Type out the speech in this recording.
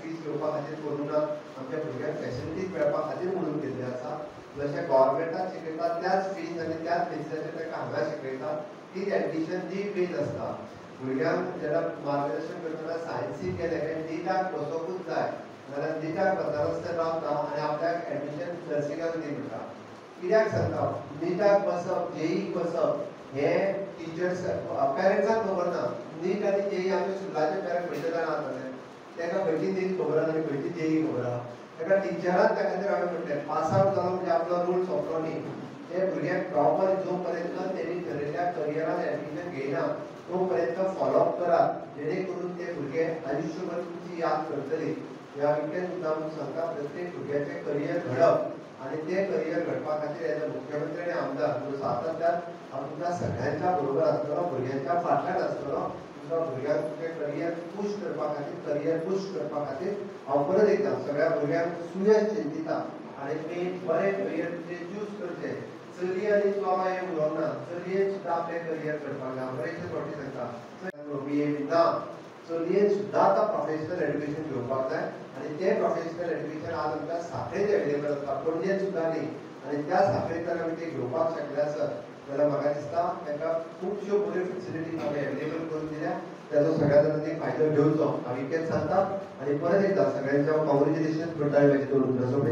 Fees घेवपा खातीर करूं ना, आमच्या भुरग्यांक फॅसिलिटीज मेळपा खातीर म्हणून केल्लें आसा. जशें गव्हर्मेंटान शिकयता त्याच फीज आनी त्याच बेसिसाचेर तांकां हांगा शिकयता. तीच एडमिशन जी फीज आसता. भुरग्यांक जेन्ना मार्गदर्शन करतना सायन्सीक गेले काय नीटाक बसोवंकूच जाय, नाजाल्यार नीटाक बसनासतना रावता आनी आपल्याक एडमिशन नर्सिंगाक दी म्हणटा. कित्याक सांगता, नीटाक बसप, जेईक बसप हें टिचर्स पेरंट्सांक खबर ना. नीट आनी जेई आमच्या सुर्लाचे पेरंट खंयचे जाणा आसतले, ताका खंयची नीट खबर आसा आनी खंयची जेई खबर आसा. ताका टिचरान त्या खातीर हांवें म्हटलें पास आवट जालो म्हणजे आपलो रूल सोंपलो न्ही. ते भुरग्यांक प्रॉपर जो पर्यंत तेणी ठरयल्ल्या करियरान एडमिशन घेयना तो पर्यंत फॉलोअप करात, जेणे करून ते भुरगे आयुश्यभर तुमची याद करतले. ह्या इतलें सुद्दां सांगता, प्रत्येक भुरग्याचें करियर घडप आनी तें करियर घडपा खातीर एज अ मुख्यमंत्री आनी आमदार म्हणून सातत्यान हांव तुमच्या सगळ्यांच्या बरोबर आसतलो, भुरग्यांच्या फाटल्यान आसतलो. तुमच्या भुरग्यांक तुमचें करियर पूश करपा खातीर, करियर बूस्ट करपा खातीर हांव परत एकदां सगळ्या भुरग्यांक सुयश चिंतिता आनी तुमी बरें करियर तुमचें चूज करचें. चली आनी चलो हें उलोवंक ना, चलयेन सुद्दां आपलें करियर करपाक जाय. हांव बरेचशे फावटी सांगता, बी ए ना, चलयेन सुद्दां आतां प्रोफेशनल एड्युकेशन घेवपाक जाय आनी तें प्रोफेशनल एड्युकेशन आज आमकां साखळेंत एवेलेबल आसता, पणजेंत सुद्दां न्ही. आनी त्या साखळेंतल्यान आमी तें घेवपाक शकले आसत जाल्यार म्हाका दिसता तांकां खुबश्यो बऱ्यो फेसिलिटीज आमी एवेलेबल करून दिल्या, ताचो सगळ्या जाणांनी फायदो घेवचो हांव इतलेंच सांगता. आनी परत एकदां सगळ्यांचें हांव कॉंग्रेच्युलेशन म्हणटा आनी म्हाजी दोन उतरां सोंपयतां.